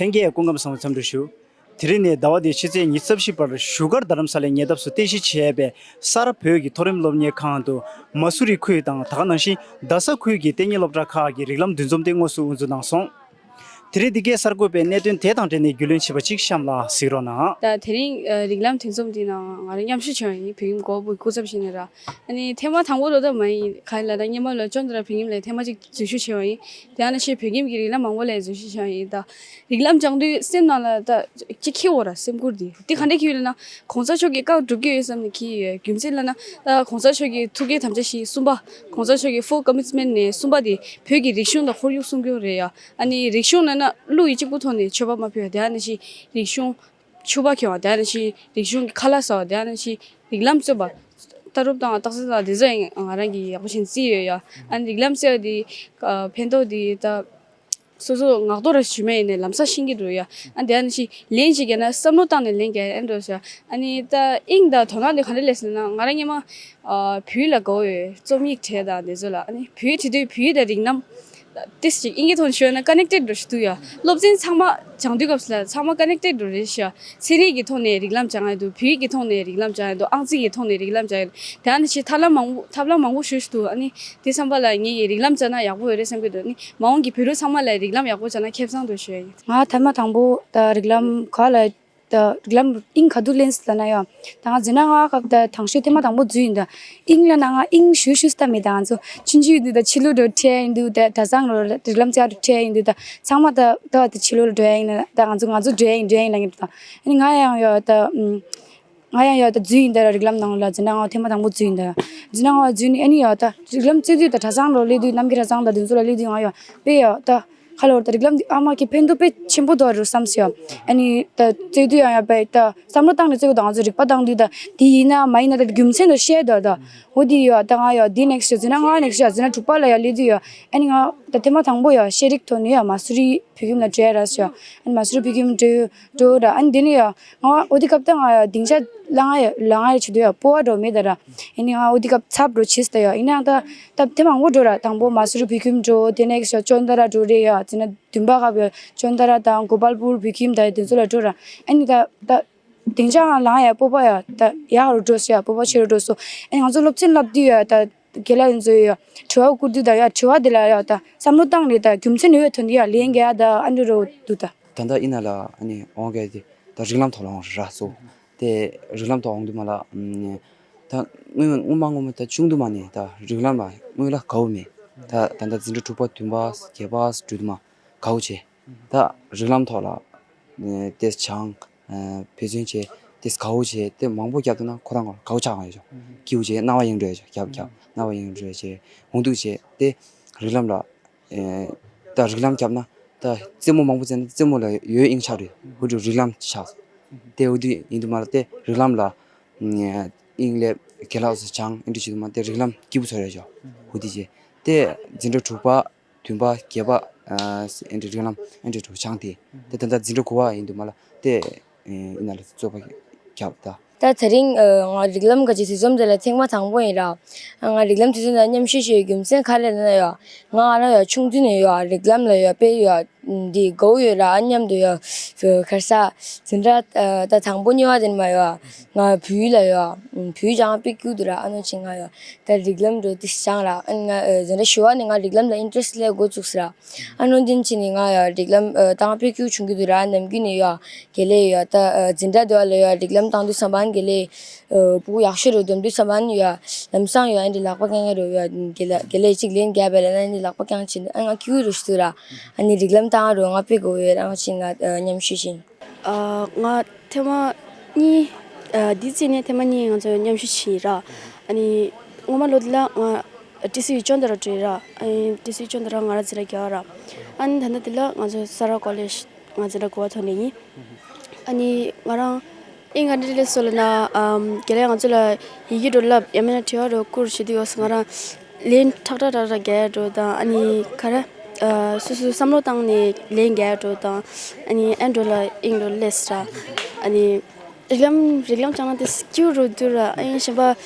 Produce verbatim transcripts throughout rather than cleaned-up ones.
ལྷན་རྒྱས་སྐུ་ཁམས་བཟང་བའི་འཚམས་འདྲི་ཞུ། དེ་རིང་ནས་ཟླ་བ་འདིའི་ཕྱི་ཚེས་ཉི་ཤུ་རྩ་བཞི་བར་བཞུགས་སྒར་རྡ་རམ་ས་ལའི་ཉེ་འདབས་སུ་རྟེན་གཞི་བྱས་པའི་ས་རཱ་བོད་ཀྱི་མཐོ་རིམ་སློབ་གཉེར་ཁང་དུ་མ་སུ་རི་ཁུལ་དང་ད་ག་ནང་བཞིན་རྡ་ས་ཁུལ་གྱི་ལྟེ་གནས་སློབ་གྲྭ་ཁག་གི་རིགས་ལམ་འདུ་འཛོམས་དེ་དངོས་སུ་དབུ་འཛུགས་གནང་སོང་། དེ་རིང་འདི་གའི་གསར་འགོད་པས་གནད་དོན་དེ་དང་འབྲེལ་ནས་རྒྱུས་ལོན་བྱས་པ་གཅིག་གཤམ་ལ་གཟིགས་རོགས་གནང་། ད་དེ་རིང་ཨ་རིགས་ལམ་འདུ་འཛོམས་འདི་ནང་ང་རང་མཉམ་ཞུགས་བྱས་པ་ཡིན། བོད་ཁྱིམ་གོ་བ་སྐུ་ཚབ་བྱས་ནས་ར། ཨ་ནི་ཐེངས་མ་དང་པོ་རོ་ད་མ་ཡིན། ག་ཡིན་ལབ་ན་སྔོན་མ་ལ་ཅོན་ཏ་ར་བོད་ཁྱིམ་ལ་ཐེངས་མ་གཅིག་འཛུལ་ཞུགས་བྱས་པ་ཡིན། དེ་ཡང་ན་ཕྱིར་བོད་ཁྱིམ་གྱི་རིགས་ལམ་མང་པོ་ལ་འཛུལ་ཞུགས་བྱས་པ་ཡིན། ད་རིགས་ལམ་སྦྱང་དུས་སེམས་ནང་ལ་ད་གཅིག་འཁྱེར་འོ་ར། སེམས་ཁུར་འདི་འདི་ག་འདྲས་འཁྱེར་ཡོད་ལབ་ན་༸གོང་ས་མཆོག་གིས་བཀའ་སྒྲུབ་ཀྱི་ཡོད་བསམ་ནས་འཁྱེར་ཡོད། རྒྱུ་མཚན་ལབ་ན་ད་༸གོང་ས་མཆོག་གི་ཐུགས་བསྐྱེད་དམ་བཅའ་བཞི་གསུམ་པ། ༸གོང་ས་མཆོག་གི་Four Commitment ནས་གསུམ་པ་དེ་བོད་ཀྱི་རིག་གཞུང་དང་ཁོར་ཡུག་སྲུང་སྐྱོབ་རེད་ཡ། ཨ་ནི་རིག་གཞུང་ལབ་ན་ཀླུ་ཡི་གཅིག་པུ་ཐོག་ནས་མཆོད་པ་མ་ཕུལ་བ། དེ་ཡང་ན་ཕྱིར་རིག་གཞུང་ཕྱུ་པ་ཁྱེར་བ། དེ་ཡང་ན་ཕྱིར་རིག་གཞུང་གི་ཁ་ལག་ཟ་བ། དེ་ཡང་ན་ཕྱིར་རིགས་ལམ་རྩོད་པ། ལྟ་གྲུབ་དང་རྟགས་གསལ་དང་དེ་ཚོ་ཡང་ང་རང་གིས་ཡག་པོ་ཞིག་བརྩིས་ཡོད་ཡ། ཨ་ནི་རིགས་ལམ་ཟེར་བ་དེ་ཨ་ཕན་ཐོགས་དེ་ད་སོ་སོ་ངག་ཐོག་ར་ཞུ་མེད་ཡིན་ནའི་ལམ་སང་ཤེས་ཀྱི་འདུག་ཡ། ཨ་དེ་ཡང་ན་ཕྱིར་ལན་ཅིག་བརྒྱབ་ན་བསམ་བློ་བཏང་ནས་ལན་རྒྱག་ཡ་འགྲོ་ཤག་ཨ་ནི་ད་དབྱིངས་དང་དོ་སྣང་དེ་ག་འདྲ་སླེབས་ཟེར་ན་ང་རང་སྔོན་མ་ཨ་བོད་ལ་དགའ་བོ་ཡོད། རྩོམ་ཡིག་བྲིས་དང་དེ་ཚོ་ལ། ཨ་ནི་བོད་ཡིག་བྲིས་དུས་བོད་ཡིག་དང་རིགས་ལམ་ཏིས་ཅིག་དབྱིན་ཇིའི་ཐོག་ནས་ཞུས་ན་ཀ་ནེག་ཊེཌ་འདྲ་ཞིག་འདུག་ཡ། སློབ་ཚན་ཚང་མ་སྦྱང་དུས་སྐབས་སུ་ལ་ཚང་མ་ཀ་ནེག་ཊེཌ་འདྲ་རེད་ཤག་ཚན་རིག་གི་ཐོག་ནས་རིགས་ལམ་སྦྱང་ཡ་འདུག་བོད་ཡིག་གི་ཐོག་ནས་རིགས་ལམ་སྦྱང་ཡ་འདུག་ཨང་རྩིས་ཀྱི་ཐོག་ནས་རིགས་ལམ་སྦྱང་ཡ་འདུག་དེ་ཡང་ན་ཕྱིར་ཐབས་ལམ་མང་པོ་ཐབས་ལམ་མང་པོ་ཞིག་འདུག་ཨ་ནི་དེ་བསམ་པ་ལ་ངེད་ཀྱིས་རིགས་ལམ་སྦྱངས་ན་ཡག་པོ་ཡོད་རེད་བསམ་གྱི་འདུག་ཨ་ནི་མ་འོངས་ཀྱི་བོད་ཕྲུག་ཚང་མ་ལ་རིགས་ལམ་ཡག་པོ་སྦྱངས་ན་ཁེ་བཟང་འདུག་ཞུ་ཡ་ཡིན། ང་ཐ་མ་དང་པོ་ད་རིགས་ལམ་ག་ལ་ད་རིགས་ལམ་དབྱིངས་ག་དུས་ལེན་སྲིད་ལབ་ན་ཡང་། ད་ང་འཛིན་གྲྭ་ལྔ་སྐབས་ད་དང་ཤོས་ཐེངས་མ་དང་པོ་འཛུལ་ཡིན། ད་དབྱིངས་ལབ་ན་ང་དབྱིངས་ཞུ་ཞུ་སྟབས་མེད། ད་ང་ཚོ་ཆུང་ཆུང་ཡིན་དུས་ད་ཕྱི་ལོགས་འགྲོ་ཁྲལ་ཡིན་དུས། ད་གྲྭ་ཚང་ལོ་རིགས་ལམ་རྩེ་འགྲོ་ཁྲལ་ཡིན་དུས། ད་ཚང་མ་ད་ད་ད་ཕྱི་ལོགས་ལ་འགྲོ་ཡ་ཡིན་ན། ད་ང་ཚོ་ང་ཚོ་འགྲོ་ཡ་ཡིན་འགྲོ་ཡ་ཡིན་ལབ་ངེས་ད། ཨ་ནི་ང་ཡང་ཡོད་ད་ཨུམ། ང་ཡང་ཡོད་ད་འཛུལ་ཡིན་ད་ར། རིགས་ལམ་ནང་ལ་འཛིན་གྲྭ་ལྔ་ཐེངས་མ་དང་པོ་འཛུལ་ཡིན་ད། འཛིན་གྲྭ་ལྔ་འཛུལ་ནས་ཨ་ནི་ཡོད་ད་རིགས་ལམ་རྩེ་དུས། ད་གྲྭ་ཚང་ལོ་སླེབས་དུས་རྣམ་རྒྱལ་གྲྭ་ཚང་ད་དེ་ཚོ་ལ་སླེབས་དུས་ང་ཡོད་དཔེ་ཡོད་ད། ཁ་ལོ་ད་རིགས་ལམ་འདི་ཨ་མ་གི་ཕན་ཐོགས་དཔེ་ཆེན་པོ་འདུག་རུ་བསམ་སོང་། ཨ་ནི་ད་རྩེ་དུས་ཡང་ཡང་དཔེ་ད་བསམ་བློ་བཏང་ནས་རྩེ་དགོས། ད་ང་ཚོ་རིག་པ་བཏང་དུས་ད་འདི་ཡིན་ན་མ་ཡིན་ན་ད་རྒྱུ་མཚན་དུ་བཤད་འདུག་ད་འོ་འདི་ཡོད་ད། ང་ཡོད་འདི་ནེག་སི་འཛིན་གྲྭ་ལྔ་ནེག་སི་འཛིན་གྲྭ་དྲུག་པ་ལ་ཡང་སླེབས་དུས་ཡོད། ཨ་ནི་ང་ད་ཐེངས་མ་དང་པོ་ཡོད་ཤེས་རིག་ཐོག་ནས་ཡོད་མ་སུ་རི་བོད་ཁྱིམ་ལ་འགྲོ་ཡ་ར་ཤག་ཨ་ནི་མ་སུ་རི་བོད་ཁྱིམ་འགྲོ་འགྲོ་ར། ཨ་ནི་འདི་ནས་ཡོད་ང་འོ་འདི་སྐབས་ད་ང་ཡོད་སྡིངས་ཆ་ལ་ང་ཡོད་ལ་ང་ཡོད་བྱེད་དུས་ཡོད་སྤོ་བ་འགྲོ་མེད་ད་ར། ཨ་ནི་ང་འོ་འདི་སྐབས་ཚབ་འགྲོ་བྱེད་ད་ཡོད། ཡིན་ནའང་ད་ད་ཐེངས་མང་པོ་འགྲོ་ར། དང་པོ་མ་སུ་རི་བོད་ཁྱིམ་འགྲོ། དེ་ནེག་སི་ཅོན་ཏ་ར་འགྲོ་རེད་ཡོད། འཛིན་གྲྭ་བདུན་པ་སྐབས་ཡོད་ཅོན་ཏ་ར་དང་གོ་པལ་པུར་བོད་ཁྱིམ་ད་དེ་ཚོ་ལ་འགྲོ་ར། ཨ་ནི་ད་ད་སྡིངས་ཆ་ལ་ཡ་སྤོ་བ་ཡ་ད་ཡག་རུ་འགྲོ་སོང་ཡ། སྤོ་བ་ཆེ་རུ་འགྲོ་སོང་། ཨ་ནི་ང་ཚོ་སློབ་ཚན་བསླབ་དུས་ཡ་ད་རྒན་ལགས་ཚོ་ཡ་དྲི་བ་བསྐུར་དུས་ད་ཡ་དྲི་བ་དེ་ལ་ཡ་ད་བསམ་བློ་བཏང་ནས་ད་རྒྱུ་མཚན་ཡོད་ཐོན་དུས་ཡ་ལན་རྒྱག་ཡ་ད་ཨ་འདྲ་རུ་འདུག་ད། ད་ལྟ་ཡིན་ན་ལ་ཨ་ནི་འོང་ག་དེ་ད་རིགས་ལམ་ཐོག་ལ་འོང་ར་སོ། དེ་རིགས་ལམ་ཐོག་འོང་དུས་མ་ལ་ད་སྔོན་སྔོན་མ་སྔོན་མ་ད་ཆུང་དུས་མ་ནས་ད་རིགས་ལམ་ལ་སྔོན་ལ་དགའ་བོ་མེད། ད་ད་ད་འཛིན་གྲྭ་དྲུག་པ་བདུན་པ་བརྒྱད་པ་འགྲོ་དུས་མ་དགའ་བོ་བྱས། ད་རིགས་ལམ་ཐོག་ལ་ཨ་དེ་སྦྱངས། ཨ་འབད་བརྩོན་བྱས། དེ་དགའ་བོ་བྱས། དེ་མང་པོ་བརྒྱབ་འདུག་ན་ཁོ་རང་ལ་དགའ་བོ་ཆགས་ཡོད་ཅོ། སྐྱིད་པོ་བྱས་སྣང་བ་ཡེངས་འགྲོ་ཡོད་ཅོ། བརྒྱབ་བརྒྱབ་སྣང་བ་ཡེངས་འགྲོ་བྱས་འོང་དུས་བྱས་དེ་རིགས་ལམ་ལ་ཨེ་ད་རིགས་ལམ་བརྒྱབ་ན་ད་རྩེད་མོ་མང་པོ་རྩེས་ན་རྩེད་མོ་ལ་ཡོད་དབྱིངས་ཆགས་རེད། འུ་ཚོ་རིགས་ལམ་ཆགས། དེ་འུ་དུས་ཡིན་དུས་མ་ལ་དེ་རིགས་ལམ་ལ་ཨེ་དབྱིངས་སླེབས་དགེ་ལགས་སུ་སྦྱངས་ཨེ་འདྲ་བྱེད་དུས་མ་དེ་རིགས་ལམ་སྐྱིད་པོ་ཚོར་ཡོད་ཅོ། འུ་དུས་བྱས་དེ་འཛིན་གྲྭ་དྲུག་པ་བདུན་པ་བརྒྱད་པ་ཨ་ཨེ་འདྲ་རིགས་ལམ་ཨེ་འདྲ་དྲུག་སྦྱངས་ཏེ་དེ་ད་ལྟ་འཛིན་གྲྭ་དགུ་པ་ཡིན་དུས་མ་ལ་དེ་ཨེ་ཡིན་ན་ལ་རྩོད་པ་བརྒྱབ་ད། ད་དེ་རིང་ཨ་ང་རིགས་ལམ་ག་ཅིག་འདུ་འཛོམས་དེ་ལ་ཐེངས་མ་དང་པོ་ཡིན་ར། ང་རིགས་ལམ་འདུ་འཛོམས་ལ་མཉམ་ཞུགས་བྱེད་རྒྱུ་མཚན་ག་རེ་ལབ་ན་ཡ། ང་ང་རང་ཡ་ཆུང་དུས་ནས་ཡ་རིགས་ལམ་ལ་ཡ་དཔེ་ཡ་འདི་དགའ་བོ་ཡོད་ར། ཨ་མཉམ་དུ་ཡ་ཁར་ས་འཛིན་གྲྭ་ཨ་ད་དང་པོ་གཉིས་པ་དེ་ནས་མ་ཡ་ང་བོད་ཡིག་ལ་ཡ་བོད་ཡིག་སྦྱང་དཔེ་སྐྱིད་འདུག་ར། ཨ་ནོ་ཅིག་ང་ཡ་ད་རིགས་ལམ་འགྲོ་དུས་སྦྱངས་ར། ཨ་ནི་ང་ཨ་འཛིན་གྲྭ་བཞི་པ་ནས་ང་རིགས་ལམ་ལ་ཨིན་ཊེ་རེ་སི་ཊི་སླེབས་འགོ་བཙུགས་སོང་ར། ཨ་ནོ་དེ་ནས་བྱས་ནས་ང་ཡ་རིགས་ལམ་ཨ་ད་ང་དཔེ་སྐྱིད་བྱུང་གི་འདུག་ར། ནམ་རྒྱུན་ནས་ཡ་དགེ་ལས་ཡ་ད་ཨ་འཛིན་གྲྭ་དེ་བ་ལ་ཡ་རིགས་ལམ་བཏང་དུས་ཙམ་པ་ནི་དགེ་ལས་ཨ་སྤུ་གུ་ཡག་ཤོས་རུ་སྡོམ་དུས་ཙམ་པ་ནི་ཡ་ལམ་སང་ཡ་ཨེ་འདྲ་ལག་པ་བཀྱག་མཁན་རུ་ཡ་དགེ་ལས་དགེ་ལས་གཅིག་ལན་བརྒྱབ་པ་ལ་ན་ཨེ་འདྲ་ལག་པ་བཀྱག་བྱས་འདུག་ཨ་ང་སྐྱིད་པོ་རུ་ཞིག་འདུག་ར། ཨ་ནི་རིགས་ལམ་བཏང་རུ་ང་དཔེ་དགའ་བོ་ཡོད་ར། ཨ་ཅིག་ང་ཨ་མཉམ་ཞུགས་བྱས། ཨ་ང་ཐེངས་མ་གཉིས་ཨ་འདི་བརྩིས་ནས་ཐེངས་མ་གཉིས་ང་ཚོ་མཉམ་ཞུགས་བྱས་ར། ཨ་ནི་སྔོན་མ་ལོ་འདི་ལ་ང་ཊི་སི་ཡུ་ཅོན་ཏ་ར་འགྲོ་ཡི་ར། ཨ་ནི་ཊི་སི་ཡུ་ཅོན་ཏ་ར་ང་རང་འཛིན་གྲྭ་བརྒྱད་པ་ར། ཨ་ནི་ད་ལྟ་འདི་ལ་ང་ཚོ་ས་རཱ་ཀོ་ལེཇ་ང་འཛིན་གྲྭ་དགུ་པ་ཐོན་ནས་ཡིན། ཨ་ནི་ང་རང་ཨིན་ག་འདྲ་སླེབས་སོང་ལབ་ན་ཨམ་དགེ་ལགས་ང་ཚོ་ལ་ཡི་གེ་འགྲོ་ལབ་ཡང་མིན་ན་དྲི་བ་འགྲོ་བསྐུར་བྱེད་དུས་ཡོད་ང་རང་ལན་ཁྲག་ཁྲག་ཁྲག་ཁྲག་རྒྱག་ཡ་འགྲོ་དང་ཨ་ནི་ག་རེ་ཨ་སོ་སོའི་བསམ་བློ་བཏང་ནས་ལན་རྒྱག་ཡ་འགྲོ་དང་ཨ་ནི་ཨེ་འགྲོ་ལ་ཨིན་འགྲོ་སླེབས་ར། ཨ་ནི་རིགས་ལམ་རིགས་ལམ་སྦྱངས་ན་དེ་སྐྱིད་རུ་འདུག་ར། ཨ་ནི་གཞན་པ་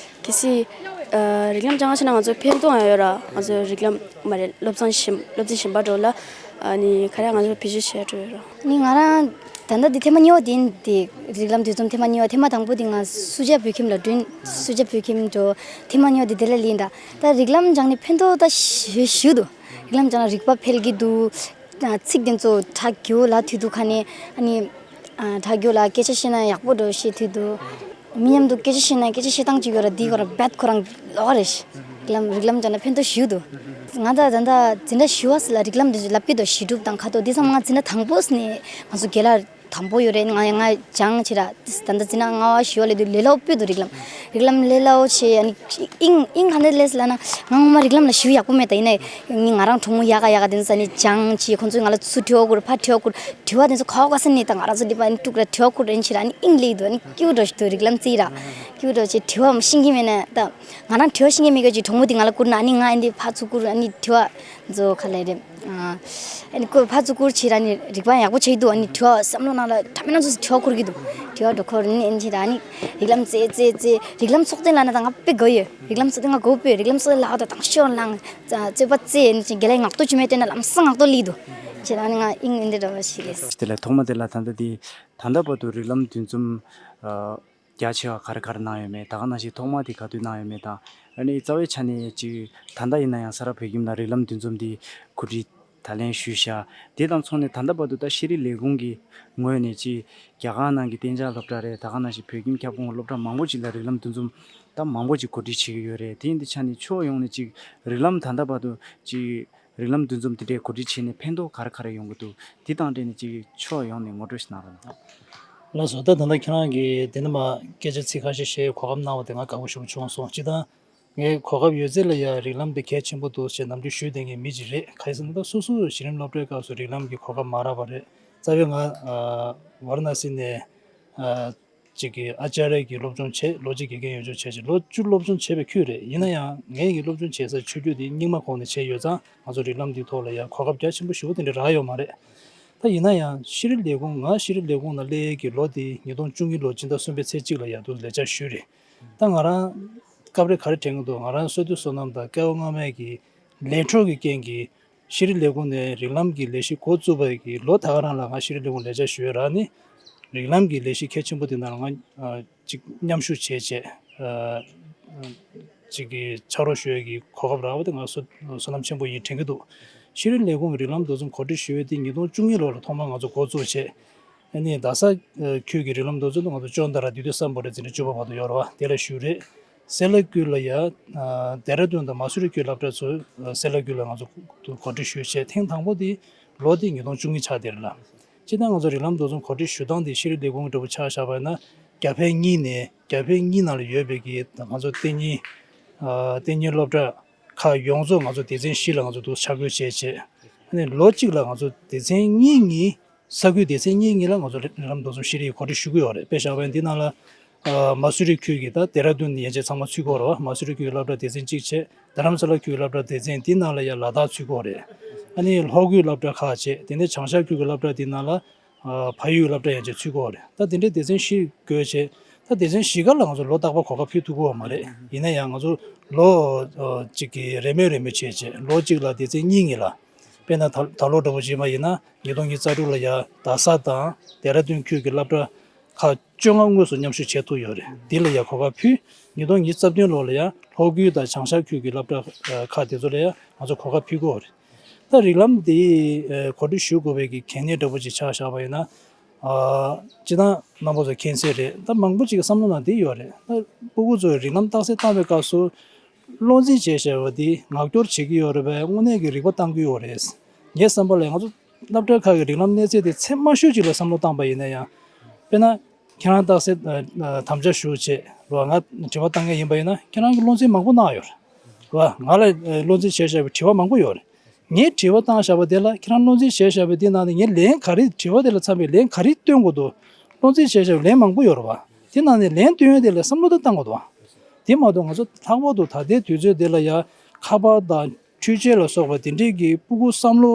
གལ་སྲིད་ཨ་རིགས་ལམ་སྦྱང་བ་བྱས་ན་ང་ཚོ་ཕན་ཐོགས་ཡང་ཡོད་ར། ང་ཚོ་རིགས་ལམ་མ་རེད་སློབ་ཚན་གཞན་སློབ་ཚན་གཞན་པ་འགྲོ་ལ་ ཨ་ནི་ཁ་ར་ང་ཚོ་བེད་སྤྱོད་བྱས་འགྲོ་ཡོད་རོ། ནི་ང་རང་ད་ལྟ་འདི་ཐེངས་མ་གཉིས་པ་དེ་ཡིན། དེ་རིགས་ལམ་འདུ་འཛོམས་ཐེངས་མ་གཉིས་པ། ཐེངས་མ་དང་པོ་དེ་ང་སུ་ཇཱ་བོད་ཁྱིམ་ལ་འགྲོ་ཡིན། སུ་ཇཱ་བོད་ཁྱིམ་འགྲོ། ཐེངས་མ་གཉིས་པ་དེ་དེ་ལ་ལིན་ད། ད་རིགས་ལམ་སྦྱངས་ནས་ཕན་ཐོགས་ད་ཞུ་ཞུ་འདུག་རིགས་ལམ་སྦྱངས་ན་རིག་པ་འཕེལ་གྱི་འདུག་ཚིག་དེ་ཚོ་ཁྲ་གྱོ་ལ་ཐུག་འདུག་ཁ་ནས་ཨ་ནི་ཁྲ་གྱོ་ལ་སྐད་ཆ་བཤད་ན་ཡག་པོ་འགྲོ་བཤད་ཐུབ་འདུག་མི་མཉམ་དུ་སྐད་ཆ་བཤད་ན་སྐད་ཆ་བཤད་སྟངས་གཅིག་ཡོད་ར། འདི་གོ་ར་རྦད་ཁོ་རང་ལོག་རེད། རིགས་ལམ་རིགས་ལམ་སྦྱངས་ན་ཕན་ཐོགས་ཞུ་འདུག་ང་ད་ད་ད་འཛིན་གྲྭ་བཞི་པ་ཟེར་ལ་རིགས་ལམ་འདི་ཚོ་ལབ་ཀྱི་འདུག་གཞི་གྲུབ་དང་ཁ་དོག་འདི་ཚང་མ་ང་འཛིན་གྲྭ་དང་པོ་ནས་ང་ཚོ་རྒན་ལགས་དང་པོ་ཡོད་རེད། ང་ང་སྦྱངས་བྱས་ར། ད་ལྟ་འཛིན་གྲྭ་ལྔ་པ་བཞི་པ་སླེབས་དུས་ལས་སླ་པོ་སྤོས་འདུག་རིགས་ལམ་རིགས་ལམ་ལས་སླ་པོ་བྱས། ཨ་ནི་དབྱིངས་དབྱིངས་ག་འདྲ་སླེབས་ལབ་ན། ང་ངོ་མ་རིགས་ལམ་ལ་ཞེ་པོ་ཡག་པོ་མེད། ད་ཡིན་ནའི་ང་རང་གྲོགས་མོ་ཡག་ག་ཡག་ག་དེ་ཚོ་ཨ་ནི་སྦྱངས་བྱས། ཁོང་ཚོས་ང་ལ་ཚུར་དྲི་བ་བསྐུར། ཕར་དྲི་བ་བསྐུར། དྲི་བ་དེ་ཚོ་ག་བ་ག་ས་ནས་ད་ང་རང་ཚོ་འདི་པ་ཨ་ནི་དཀྲུག་ར། དྲི་བ་བསྐུར་རན་བྱས་ར། ཨ་ནི་དབྱིངས་སླེབས་འདུག་ཨ་ནི་སྐྱིད་པོ་འདྲ་ཞིག་འདུག་རིགས་ལམ་རྩེ་ར་སྐྱིད་པོ་འདྲ་བྱས། དྲི་བ་ཤེས་ཀྱི་མེད་ན་ད། ང་རང་དྲི་བ་ཤེས་ཀྱི་མེད་གི་ཅིག་གྲོགས་མོ་དེ་ང་ལ་བསྐུར་ན། ཨ་ནི་ང་ཨ་འདི་ཕར་ཚུར་བསྐུར། ཨ་ནི་དྲི་བ་ཚོ་ག་ལེ་རེད། ཨ་ནི་ཁོ་ཕར་ཚུར་བསྐུར་བྱས་ར། ཨ་ནི་རིག་པ་ཡག་པོ་བྱེད་ཀྱི་འདུག་ཨ་ནི་དྲི་བ་བསམ་བློ་ནང་ལ་འདྲ་མིན་སྣ་ཚོགས་དྲི་བ་འཁོར་གྱི་འདུག་དྲི་བ་འདྲ་འཁོར་ནི་ཨ་ནི་བྱས་ར། ཨ་ནི་རིགས་ལམ་རྩེ་རྩེ་རྩེ། རིགས་ལམ་ཚོགས་ཐེངས་ལབ་ན་ད་ང་དཔེ་དགའ་ཡོད། རིགས་ལམ་ཚོགས་ཐེངས་ང་དགའ་པོ་ཡོད། རིགས་ལམ་ཚོགས་ཐེངས་ལབ་པ་ད་དང་ཤོར་ལངས་རྩོད་པ་རྩེ། ཨ་ནི་རྒན་ལགས་ངག་ཐོག་ཆུ་མེད་སྟོན་ན་ལམ་སང་ངག་ཐོག་སླེབས་འདུག་བྱས་ར། ཨ་ནི་ང་དབྱིངས་ཨ་ནི་འདྲ་བ་ཞིག་རེད། དེ་ལས་ཐོག་མ་དེ་ལ་ད་ལྟ་དེ་ད་ལྟ་བར་དུ་རིགས་ལམ་འདུ་འཛོམས་ཨ། རྒྱ་ཆེ་བ་ག་རེ་ག་རེ་གནང་ཡོད་མེད། ད་ག་ནང་བཞིན་ཐོག་མ་དེ་ག་དུས་གནང་ཡོད་མེད་དང་། ཨ་ནི་རྩ་བའི་ཆ་ནས་ཅིག་ད་ལྟ་ཡིན་ན་ཡང་ས་རཱ་བོད་ཁྱིམ་ལ་རིགས་ལམ་འདུ་འཛོམས་འདི་གོ་སྒྲིག་ད་ལན་ཞུས་ཤག་དེ་དང་མཚུངས་ནས་ད་ལྟ་བར་དུ་ད་ཤེས་རིག་ལས་ཁུངས་ཀྱི་ངོས་ནས་ཅིག་རྒྱ་གར་ནང་གི་གཏན་འཇགས་སློབ་གྲྭ་རེད། ད་ག་ནང་བཞིན་བོད་ཁྱིམ་ཁྱབ་ཁོངས་སློབ་གྲྭ་མང་པོ་ཅིག་ལ་རིགས་ལམ་འདུ་འཛོམས་ད་མང་པོ་ཅིག་གོ་སྒྲིག་བྱེད་ཀྱི་ཡོད་རེད། དེ་ཡིན་དུས་ཆ་ནས་ཕྱོགས་ཡོངས་ནས་ཅིག་རིགས་ལམ་ད་ལྟ་བར་དུ་ཅིག་རིགས་ལམ་འདུ་འཛོམས་དེ་འདྲའི་གོ་སྒྲིག་བྱས་ནས་ཕན་ཐོགས་ག་རེ་ག་རེ་ཡོང་གི་འདུག་དེ་དང་འབྲེལ་ནས་ཅིག་ཕྱོགས་ཡོངས་ནས་ངོ་སྤྲོད་ཞིག་གནང་རོགས་གནང་། ལགས་སོ། ད་ད་ལྟ་ཁྱེད་རང་གིས་དེ་ནས་མར་སྐད་ཆ་ཚིག་ཁ་ཤས་བཤད་གོ་སྐབས་གནང་བ་དེ་ང་དགའ་པོ་ཞེ་པོ་བྱུང་སོང་། སྤྱིར་བཏང་ངས་གོ་སྐབས་ཡོད་ཚད་ལ་ཡ་རིགས་ལམ་དེ་གལ་ཆེན་པོ་འདུག་ཅེས་ནམ་རྒྱུན་ཞུས་བསྡད་མཁན་མི་ཅིག་རེད། ག་རེ་ཟེར་ན་ད་སོ་སོ་གཞི་རིམ་སློབ་གྲྭའི་སྐབས་སུ་རིགས་ལམ་གྱི་གོ་སྐབས་མ་རག་པ་རེད། རྩ་བའི་ང་ཝཱ་ར་ཎ་སི་ནས་ཅིག་གི་ཨ་ཅཱརྱ་གི་སློབ་སྦྱོང་བྱས། ལོ་གཅིག་དགེ་རྒན་ཡོད་ཅོག་བྱས་བྱས་ལོ་བཅུ་སློབ་སྦྱོང་བྱས་པའི་ཁུལ་རེད། ཡིན་ན་ཡང་ངས་ཀྱི་སློབ་སྦྱོང་བྱེད་སའི་ཆོས་བརྒྱུད་དེ་རྙིང་མ་ཁོངས་ནས་བྱས་ཡོད་ཙང་ང་ཚོ་རིགས་ལམ་འདིའི་ཐོག་ལ་ཡང་གོ་སྐབས་རྒྱ་ཆེན་པོ་ཞེ་པོ་དེ་འདྲ་རག་ཡོད་མ་རེད། ད་ཡིན་ན་ཡང་ཤེས་རིག་ལས་ཁུངས་ང་ཤེས་རིག་ལས་ཁུངས་ནང་སླེབས་ཡས་ཀྱི་ལོ་དེ་ཉིས་སྟོང་བཅུ་གཉིས་ལོ་སྤྱི་ཟླ་གསུམ་པའི་ཚེས་གཅིག་ལ་ཡར་དུ་ལས་བཅར་ཞུས་རེད། ད་ང་རང་སྐབས་རེ་ག་རེ་དྲན་གྱི་འདུག་ང་རང་བསོད་བདེ་བསོད་ནམས་དང་སྐལ་བ་སྔ་མའི་གི་ལས་འཕྲོ་གི་རྐྱེན་གྱིས་ཤེས་རིག་ལས་ཁུངས་ནས་རིགས་ལམ་གྱི་ལས་གཞི་འགོ་བཙུགས་པའི་གི་ལོ་ད་ག་རང་ལ་ང་ཤེས་རིག་ལས་ཁུངས་ལས་བཅར་ཞུ་ཡས་རག་ནས། རིགས་ལམ་གྱི་ལས་གཞི་གལ་ཆེན་པོ་དེ་ནང་ལ་ང་ཅིག་མཉམ་ཞུགས་བྱས་བྱས། ཅིག་གི་ཕྱག་རོགས་ཞུ་ཡས་ཀྱི་གོ་སྐབས་རག་པ་དེ་ང་བསོད་བསོད་ནམས་ཆེན་པོ་ཡིན་དྲན་གྱི་འདུག་ཤེས་རིག་ལས་ཁུངས་ཀྱི་རིགས་ལམ་འདུ་འཛོམས་གོ་སྒྲིག་ཞུ་ཡས་དེ་ཉིས་སྟོང་བཅུ་གཉིས་ལོ་ལ་ཐོག་མར་ང་ཚོ་འགོ་བཙུགས་བྱས། ཨ་ནི་རྡ་ས་ཁུལ་གྱི་རིགས་ལམ་འདུ་འཛོམས་དུ་ང་ཚོ་ཅོན་ཏ་ར་དུས་དེ་སམ་བྷོ་ཊ་འཛིན་གྲྭ་བཅུ་པ་བར་དུ་ཡོད་རེད་བ། དེ་ལ་ཞུགས་རེད། སེ་ལ་ཀུ་ལ་ཡ། ལྡེ་ར་ལྡུན་དང་མ་སུ་རི་ཁུལ་སློབ་གྲྭ་ཚོ་སེ་ལ་ཀུ་ལ་ང་ཚོ་གོ་སྒྲིག་ཞུས་བྱས། ཐེངས་དང་པོ་དེ་ལོ་དེ་ཉིས་སྟོང་བཅུ་གཉིས་ཆགས་བསྡད་རེད་ལ། སྤྱིར་བཏང་ང་ཚོ་རིགས་ལམ་འདུ་འཛོམས་གོ་སྒྲིག་ཞུ་སྟངས་དེ་ཤེས་རིག་ལས་ཁུངས་འདྲ་པོ་ཆ་བཞག་པ་ཡིན་ན་རྒྱ་བལ་གཉིས་ནས་རྒྱ་བལ་གཉིས་ནང་ལ་ཡོད་པའི་གི་ང་ཚོ་གཏན་ཉིན་གཏན་ཉིན་སློབ་གྲྭ་ཁག་ཡོངས་རྫོགས་ང་ཚོ་སྡེ་ཚན་བཞི་ལ་ང་ཚོ་འདུ་ཆ་བགོས་བྱས་བྱས། ཨ་ནི་ལོ་གཅིག་ལ་ང་ཚོ་སྡེ་ཚན་གཉིས་གཉིས། ས་ཁུལ་སྡེ་ཚན་གཉིས་གཉིས་ལ་ང་ཚོ་རིགས་ལམ་འདུ་འཛོམས་ཤེས་རིག་གོ་སྒྲིག་ཞུ་གི་ཡོད་རེད། དཔེ་བཞག་པ་ཡིན་འདི་ནང་ལ་ཨ་མ་སུ་རི་ཁུལ་གྱི་ད་ལྡེ་ར་ལྡུན་ཡན་ཆད་ཚང་མ་ཚུད་ཀྱི་ཡོད་རེད་བ། མ་སུ་རི་ཁུལ་གྱི་སློབ་གྲྭ་སྡེ་ཚན་གཅིག་བྱས། རྡ་རམ་ས་ལ་ཁུལ་གྱི་སློབ་གྲྭ་སྡེ་ཚན་འདི་ནང་ལ་ཡང་ལ་དྭགས་ཚུད་ཀྱི་ཡོད་རེད། ཨ་ནི་ལྷོ་ཁུལ་སློབ་གྲྭ་ཁག་བྱས། དེ་ནས་བྱང་ཤར་ཁུལ་གྱི་སློབ་གྲྭ་འདི་ནང་ལ་ཨ་ཕ་ཡུལ་སློབ་གྲྭ་ཡན་ཆད་ཚུད་ཀྱི་ཡོད་རེད། ད་དེ་འདྲའི་སྡེ་ཚན་བཞི་བགོས་བྱས། ད་སྡེ་ཚན་བཞི་ཀ་ལ་ང་ཚོ་ལོ་རྟག་པར་གོ་སྐབས་ཕུལ་ཐུབ་ཀྱི་ཡོད་མ་རེད། ཡིན་ན་ཡང་ང་ཚོ་ལོ་ཨ་གཅིག་གི་རེས་མོས་རེས་མོས་བྱས་བྱས་ལོ་གཅིག་ལ་སྡེ་ཚན་གཉིས་གཉིས་ལ། དཔེར་ན་ད་ད་ལོ་འདྲ་པོ་བྱས་པ་ཡིན་ན་ཉིས་སྟོང་ཉི་ཤུ་རྩ་དྲུག་ལ་ཡ་རྡ་ས་དང་ལྡེ་ར་ལྡུན་ཁུལ་གྱི་སློབ་གྲྭ་ཁག་བཅོ་ལྔ་དངོས་སུ་མཉམ་ཞུགས་བྱེད་ཐུབ་ཡོད་རེད། འདི་ལ་ཡ་གོ་སྐབས་ཕུལ། ཉིས་སྟོང་ཉི་ཤུ་རྩ་བདུན་ལོ་ལ་ཡ་ལྷོ་ཁུལ་དང་བྱང་ཤར་ཁུལ་གྱི་སློབ་གྲྭ་ཁག་དེ་ཚོ་ལ་ཡ་ང་ཚོ་གོ་སྐབས་ཕུལ་གྱི་ཡོད་རེད། ད་རིགས་ལམ་འདི་གོ་སྒྲིག་ཞུ་དགོས་པའི་གི་གལ་གནད་འདྲ་པོ་ཅིག་ཆ་བཞག་པ་ཡིན་ན། སྤྱིར་བཏང་རྣམ་པ་ཚོ་མཁྱེན་གསལ་རེད། ད་མང་པོ་ཅིག་གི་བསམ་བློ་ནང་འདི་ཡོད་རེད། ད་སྤུ་གུ་ཚོས་རིགས་ལམ་རྟགས་གསལ་བཏང་བའི་སྐབས་སུ་བློ་འཛིན་བྱས་བྱས་པ་འདི་ངག་སྐྱོར་བྱེད་ཀྱི་ཡོད་རེད་པས། དངོས་གནས་ཀྱི་རིག་པ་བཏང་གི་ཡོད་རེད། ངའི་བསམ་པ་ལ་ང་ཚོ་སློབ་གྲྭ་ཁག་གི་རིགས་ལམ་གནས་ཚད་དེ་ཚད་དམའ་ཤོས་ཅིག་ལ་བསམ་བློ་བཏང་པ་ཡིན་ན་ཡང་། དཔེར་ན། ཁྱེད་རང་རྟགས་གསལ་དམ་བཅའ་ཞུ་བྱས་རོ། ང་དྲི་བ་བཏང་མཁན་ཡིན་པ་ཡིན་ན་ཁྱེད་རང་གི་བློ་འཛིན་མང་པོ་གནང་ཡོད་རེད་བ། ང་ལ་བློ་འཛིན་བྱས་བཞག་པའི་དྲི་བ་མང་པོ་ཡོད་རེད། ངས་དྲི་བ་བཏང་བཞག་པ་དེ་ལ་ཁྱེད་རང་བློ་འཛིན་བྱས་བཞག་པའི་དེ་ནང་ནས་ངས་ལན་ག་རེ་དྲི་བ་དེ་ལ་འཚམ་པའི་ལན་ག་རེ་སྟོན་དགོས་འདུག་བློ་འཛིན་བྱས་བཞག་པའི་ལན་མང་པོ་ཡོད་རེད་བ། དེ་ནང་ནས་ལན་སྟོན་ཡོད་དེ་ལ་བསམ་བློ་ད་བཏང་དགོས་འདུག་བ། དེ་མ་གཏོགས་ང་ཚོ་ལྷག་པར་དུ་ད་ལྟའི་དུས་ཚོད་དེ་ལ་ཡ་ཁ་པར་དང་འཕྲུལ་ཆས་ལ་སོགས་པ་དེ་འདྲས་ཀྱི་སྤུ་གུ་བསམ་བློ་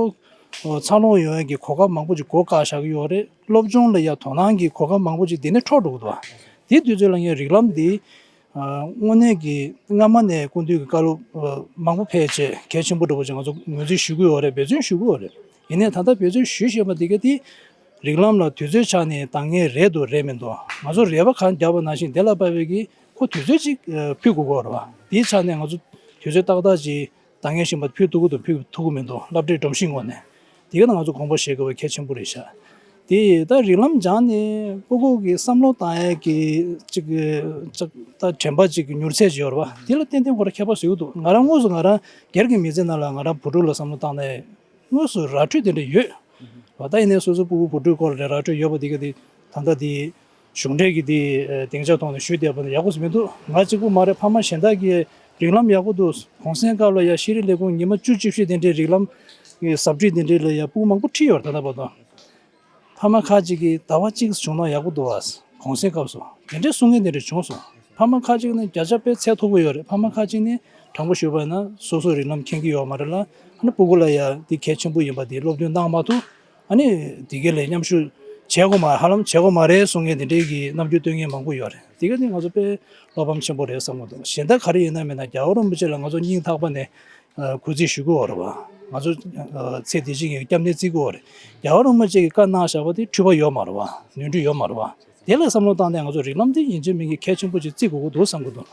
འཚར་ལོངས་ཡོང་ཡས་ཀྱི་གོ་སྐབས་མང་པོ་ཅིག་སྒོ་བཀག་བཞག་གི་ཡོད་རེད། སློབ་སྦྱོང་ལ་ཡ་དོ་སྣང་གི་གོ་སྐབས་མང་པོ་ཅིག་དེ་ནས་འཕྲོག་འགྲོ་གི་འདུག་བ། དེ་དུས་ཚོད་ལ་ངས་རིགས་ལམ་འདི། དངོས་གནས་ཀྱི་སྔ་མ་ནས་སྐུ་མདུན་གྱི་བཀའ་སློབ་མང་པོ་ཕེབས་བྱས་གལ་ཆེན་པོ་འདྲ་པོ་ཅིག་ང་ཚོ་ངོས་འཛིན་ཞུ་གི་ཡོད་རེད། འབད་བརྩོན་ཞུ་གི་ཡོད་རེད། ཡིན་ནའི་ད་ལྟ་བེད་སྤྱོད་ཞུས་བཞིན་པ་འདི་ག་དེ་རིགས་ལམ་ལ་དུས་ཚོད་ཆགས་ནས་འདང་ངེས་རེད་འདུག་རེད་མི་འདུག་ང་ཚོ་རེ་བ་གང་བརྒྱབ་པ་ནང་བཞིན་དེ་ལ་དཔག་པའི་གི་ཁོ་དུས་ཚོད་ཅིག་ཕུལ་དགོས་ཀྱི་ཡོད་རེད་བ། དེའི་ཆ་ནས་ང་ཚོ་དུས་ཚོད་ཏག་ཏག་ཅིག་འདང་ངེས་བཞིན་པ་ཕུལ་ཐུབ་ཀྱི་འདུག་ཕུལ་ཐུབ་ཀྱི་མི་འདུག་སློབ་གྲྭའི་སྒྲོམ་གཞིའི་ངོས་ནས། དེ་ག་ན་ང་ཚོ་དགོངས་པ་བཞེས་དགོས་པ་གལ་ཆེན་པོ་རེད་ཤག་དེ་ད་རིགས་ལམ་སྦྱངས་ནས་སྤུ་གུ་གི་བསམ་བློ་བཏང་ཡས་ཀྱི་ཅིག་ཅིག་ད་དྲན་པ་ཅིག་གི་མྱུར་ཚད་ཅིག་ཡོད་རེད་བ། དེ་ལ་ཏན་ཏན་ཁོ་རང་ཁྱད་པར་བཟོ་གི་འདུག་ང་རང་དངོས་སུ་ང་རང་སྒེར་གྱི་མི་ཚེ་ནང་ལ་ང་རང་བུ་ཕྲུག་ལ་བསམ་བློ་བཏང་ནས་དངོས་སུ་ར་འཕྲོད་དེ་འདྲ་ཡོད་བ། ད་ཡིན་ནའི་སོ་སོ་སྤུ་གུ་བུ་ཕྲུག་སྐོར་ལ་ར་འཕྲོད་ཡོད་པ་དེ་ག་དེ་ད་ལྟ་དེ་གཞུང་འབྲེལ་གྱི་དེ་སྡིངས་ཆ་ཐོག་ནས་ཞུས་བསྡད་པ་ནི་ཡག་པོ་ཞིག་མི་འདུག་ང་གཅིག་པུ་མ་རེད། ཕ་མ་གཞན་དག་གིས་རིགས་ལམ་ཡག་པོ་འདུག་གུང་སེང་སྐབས་ལ་ཡ་ཤེས་རིག་ལས་ཁུངས་ཉི་མ་བཅུ་བཅུ་བཞི་དེ་འདྲའི་རིགས་ལམ་གྱི་ཟབ་ཁྲིད་དེ་འདྲའི་ལ་ཡ་སྤུ་གུ་མང་པོ་ཁྲིད་ཡོད་རེད། ད་ལྟ་བར་དུ་ཕ་མ་ཁག་ཅིག་གིས་ཟླ་བ་གཅིག་བྱུང་ན་ཡག་པོ་འདུག་ཨ། གུང་སེང་སྐབས་སུ་དེ་འདྲའི་གསུང་མཁན་དེ་འདྲ་བྱུང་སོང་། ཕ་མ་ཁག་ཅིག་ནི་བརྒྱ་ཆ་དཔེ་ཚད་མཐོ་པོ་ཡོད་རེད། ཕ་མ་ཁག་ཅིག་ནི་དྲང་པོ་ཞུས་པ་ཡིན་ན་སོ་སོའི་རིགས་ལམ་མཁྱེན་གྱི་ཡོད་མ་རེད་ལ། ཨ་ནི་སྤུ་གུ་ལ་ཡ་འདི་གལ་ཆེན་པོ་ཡིན་པ་དེ་སློབ་སྟོན་གནང་མ་ཐུབ། ཨ་ནི་དེ་གའི་ལས་མཉམ་ཞུགས་བྱེད་དགོས་མ་ཧ་ལམ་བྱེད་དགོས་མ་རེད་གསུང་མཁན་དེ་འདྲའི་གི་རྣམ་འགྱུར་སྟོན་མཁན་མང་པོ་ཡོད་རེད། དེ་ག་ནི་ང་ཚོ་དཔེ་བློ་ཕམ་ཆེན་པོ་རེད་བསམ་གྱི་འདུག་གཞན་དག་ག་རེ་ཡིན་ན་མིན་ན་རྒྱལ་བ་རིན་པོ་ཆེ་ལ་ང་ཚོ་སྙིང་ཐག་པ་ནས་གུས་བརྩི་ཞུ་གི་ཡོད་རེད་བ། ང་ཚོ་ཚེ་འདི་ཕྱི་གཉིས་ཀྱི་སྐྱབས་གནས་བརྩི་གི་ཡོད་རེད། རྒྱལ་བ་རིན་པོ་ཆེ་གིས་བཀའ་གནང་བཞག་པ་དེ་འཁྲུལ་པ་ཡོད་མ་རེད་བ། ནོར་འཁྲུལ་ཡོད་མ་རེད་བ། དེ་ལ་བསམ་བློ་བཏང་ནས་ང་ཚོ་རིགས་ལམ་དེ་ཡིན་གཅིག་མིན་གཅིག་གལ་ཆེན་པོ་ཅིག་བརྩི་དགོས་ཀྱི་འདུག་བསམ་གྱི་འདུག